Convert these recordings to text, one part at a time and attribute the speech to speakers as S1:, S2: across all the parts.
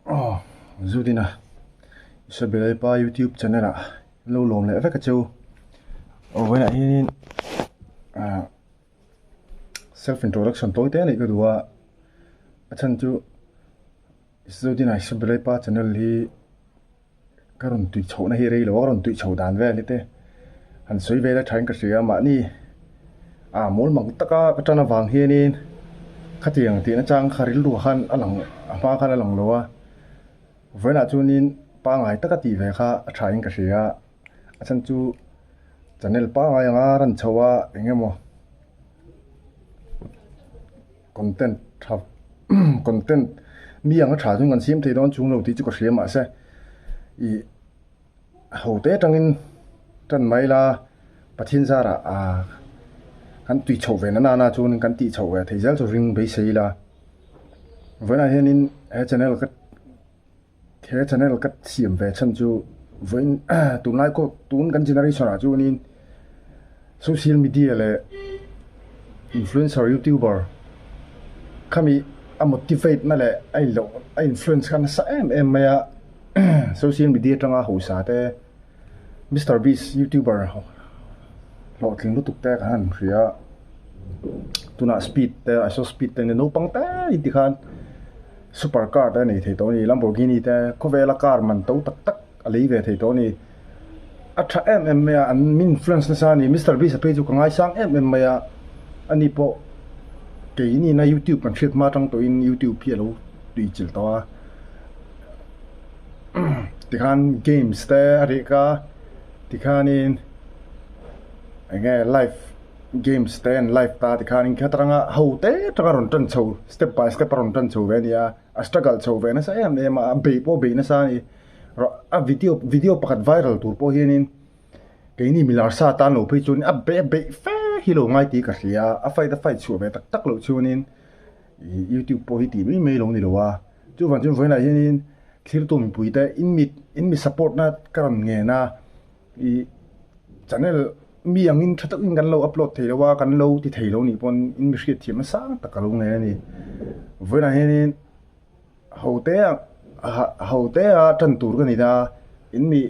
S1: Aw Zudina Isabella pa youtube channel ah lo lawm leh vek a cheu aw vawiinah hianin ah self introduction tawi te anih ka duh a a chhan chu Zudina Isabella pa channel hi. Ka rawn tui chhohna hi rei lo a, ka rawn tui chho dan vel hi te han sawi vel a thain ka hria a, mahni ah mawl mang taka ka tan avang hianin khatiang tihna chang kha rilru khan a lang a hma khan a lang lo a, vawiinah chuanin pangngai taka tih ve kha a thain ka hria a, a chhan chu channel pangngai anga rawn chho a eng emaw. Content tha content mi anga tha chu kan siam thei dawn chung lo tih chu ka hria mahse ih ho te atangin tan mai la Pathian zarah ah kan tui chhoh ve na nana chuan kan tih chhoh ve thei zel chu ring beisei ila vawiinah hianin he channel ka. He channel ka siam ve chhan chu vawiin tunlai kawt tun kan generation ah chuanin social media leh influencer youtuber khami a motivate na leh a in loh a influence kha nasa em em mai a social media atanga hausa te Mister Beast youtuber hlawhtling lutuk te kan han hria a tunah speed te a saw speed te naupang te in ti khan. Super car te a nei thei tawh a ni, Lamborghini te khawvela car man to tak tak a lei ve thei tawh a ni. A tha em em mai a, an min influence nasa a ni. Mister Beast a phei chu ka ngaisang em em mai a, ani pawh keini na youtube kan hriat hma atang tawhin youtube hi a lo tui chilh tawh a. Tikhan games te a rih ka, tikhanin eng nge live. Games te an live ta tikhanin kha atanga ho te atanga rawn tan chho step by step a rawn tan chho ve a ni a, a struggle chho ve nasa em em a, a beih pawh a beih nasa a ni. A video video pakhat viral tur pawh hianin keini milar sa tan lo phei chuan a beih a beih fe hi lo ngai tih ka hria a, a fight a fight chhuah ve tak tak loh chuanin ih youtube pawh hi tih mai mai lo ni lo a. Chuvang chuan vawiinah hianin thirtu mipui te in mi in mi support na ka rawn ngen a ih channel Mi angin tha takin kan lo upload thei lo a, kan lo ti thei lo nih pawn in mi hriat thiam nasa tak ka lo ngei a ni. Vawiinah hianin ho te a ho te a tan tur ka ni ta, in mi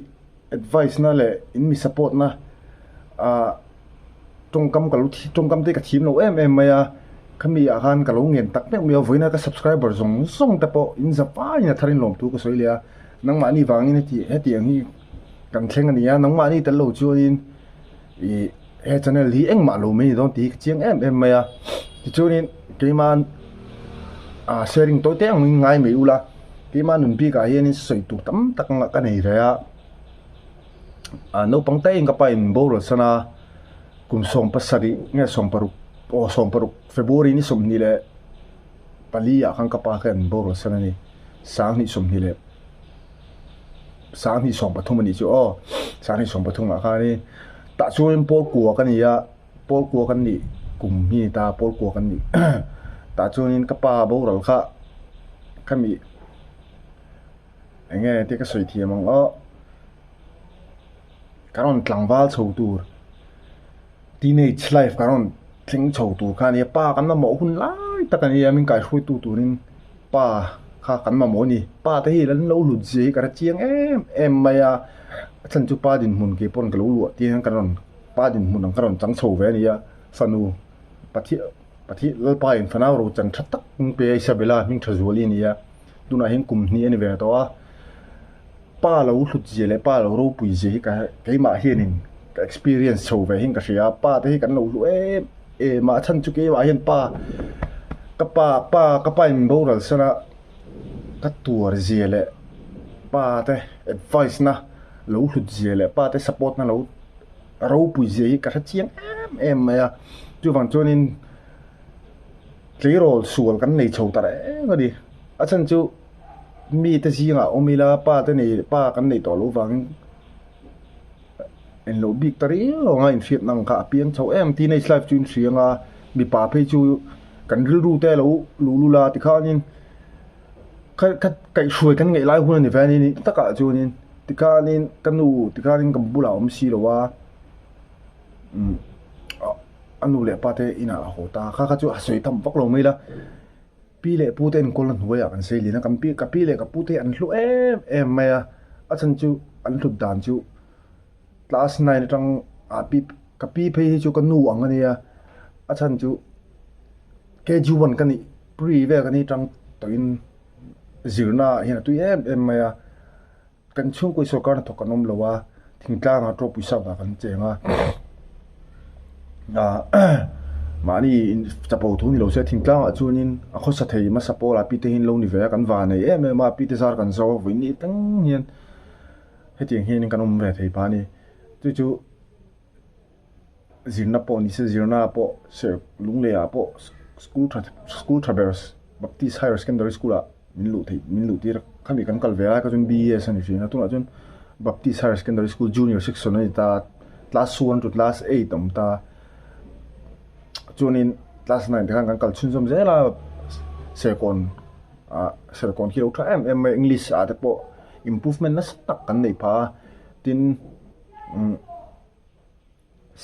S1: advice na leh in mi support na ah tawngkam ka lo tawngkam te ka thiam lo em em mai a, khami ah khan ka lo ngen tak meuh mai a, vawiina ka subscriber zawng zawng te pawh in za faiin a tharin lawmthu ka sawi leh a, nangmahni vangin heti hetiang hi. Kan thleng a ni a, nangmahni tel lo chuanin ih he channel hi engmah lo mai ni dawn tih hi ka chiang em em mai a, tichuanin keimah ah sharing tawi te ang in ngai mai ula, keimah nun bikah hianin sawi tur tam tak anga ka nei ve a, ah naupang te in ka pa in boral san a, kum 17 nge 16 aw 16 February ni 24 ah khan ka pa khan boral san a ni, 20 leh. 2023 a nih chu aw 2023 ah khanin tah chuan pawl kua ka ni a pawl kua kan nih kum hi ni ta pawl kua kan nih tah chuanin ka pa boral kha khami eng nge tih ka sawi thiam ang aw ka rawn tlangval chho tur teenage life ka rawn thleng chho tur kha a nia pa kan mamawh hun lai tak a nia min kaihruaitu turin pa kha kan mamawh a ni pa te hi an lo hlut zia hi ka hre chiang em em mai a a chhan chu pa dinhmun kei pawn ka lo luah tir hian ka rawn pa dinhmun ang ka rawn chang chho ve a ni a fanu Pathian Pathian Lalpa in fanau ro chan tha tak pe a Isabella hming tha zual hi a ni a tunah hian kum hnih a ni ve tawh a. Pa lo hlut zia leh pa lo ropui zia hi ka keimah hianin ka experience chho ve hian ka hria a, pa te hi kan lo hlu em em a, a chhan chu keimah hian pa ka pa pa ka pa in boral san a ka tuar zia leh pa te advice na lo hlut zia leh pa te support na lo ropui zia hi ka hre chiang em em mai a, chuvang chuanin tleirawl sual kan nei chho ta reng a ni, a chhan chu. Mite zingah awm ila pa te nei pa kan neih tawh loh vangin englo bik ta riau anga inhriatna ang kha a piang chho em teenage life chu inhria anga mipa phei chu kan rilru te alo luh lul a tikhanin kha kha kaihhruai kan ngaih lai hun a ni ve a ni takah chuanin tikhanin ka nu tikhanin ka bulah a awm si lo a umm a nu leh pa te inah a haw ta kha kha chu a sawi tham vak lo mai la. Pi leh pu te enkawlna hnuaiah kan sei lin a, kan pi ka pi leh ka pu te an hlu em em mai a, a chhan chu an hlut dan chu class nine atang ah pi ka pi phei hi chu ka nu ang a nia, a chhan chu kg one ka nih pre vel ka nih atang tawhin zirna ah hian a tui em em mai a. Kan chhungkaw sorkar hnathawk kan awm lo a, thingtlangah tawpui sap ah kan cheng a, ah mahni chapo thu ni lo se thingtlangah chuanin a khawsa thei hmasa pawlah pi te hi an lo ni ve a, kan va nei em em a, pi te zar kan zo a vawiin ni teng hian hetiang hian kan awm ve thei phah a ni, chu chu. Zirna pawh ni se zirna ah pawh serh lunglei ah pawh school tha school tha ber Baptist Higher Secondary School ah min luh theih min luh tir a khami kan kal ve lai kha chuan B E S a ni thin a tunah chuan Baptist Higher Secondary School Junior Section a ni ta class one to class eight a awm ta chuanin class nine te khan kan kal chhunzawm zel a serkawn ah serkawn khi a lo tha em em mai a English ah te pawh improvement nasa tak kan neih phah a tin umm.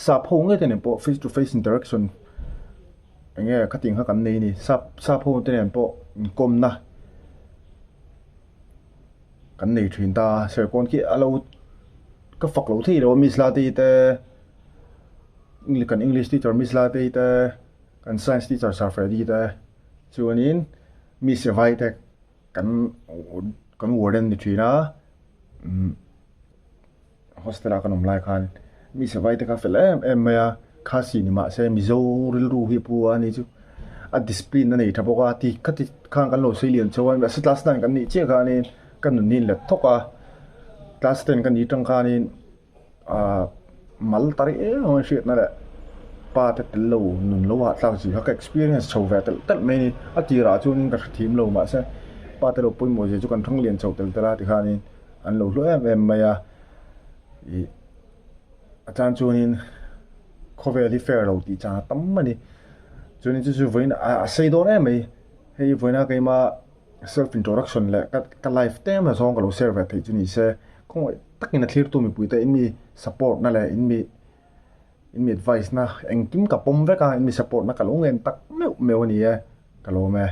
S1: Sap ho ngei te nen pawh face to face interaction eng nge khating kha kan nei a ni sap sap ho te nen pawh inkawmna kan nei thin ta a serkawn khi a lo ka fak lo thei lo a miss la te hi te kan english teacher miss la te hi te kan science teacher sir Freddy te chuanin miss Evai te kan kan warden ni thin a umm. Hostel ah kan awm lai khan mi savai te kha fel em em mai a, Khasi ni mah se Mizo rilru hi a pu a ni chu a discipline a nei tha bawk a ti khati khan kan lo sei lian chho a mahse class nine kan nih chiah khanin ka nun hi a let thawk a, class ten ka nih atang khanin ahh mal ta rih em em a hriatna leh pa te tel lo nun lo hahthlak zia kha ka experience chho ve telh telh mai a ni, a tirah chuanin ka hrethiam lo mahse pa te lo pawimawh zia chu kan thang lian chho tel tel a tikhanin. An lo hlu em em mai a, ih a tan chuanin khawvel hi fair lo tih chang a tam a ni. Chuanin chu chu vawiin a sei dawn em mai, hei vawiina keima self introduction leh ka ka life tlem a zawng ka lo share ve theih chu ni se, khawngaih takin a thlirtu mipui te in mi support na leh in mi in mi advice na engkim ka pawm vek a, in mi support na ka lo ngen tak meuh meuh a ni e, ka lawm e.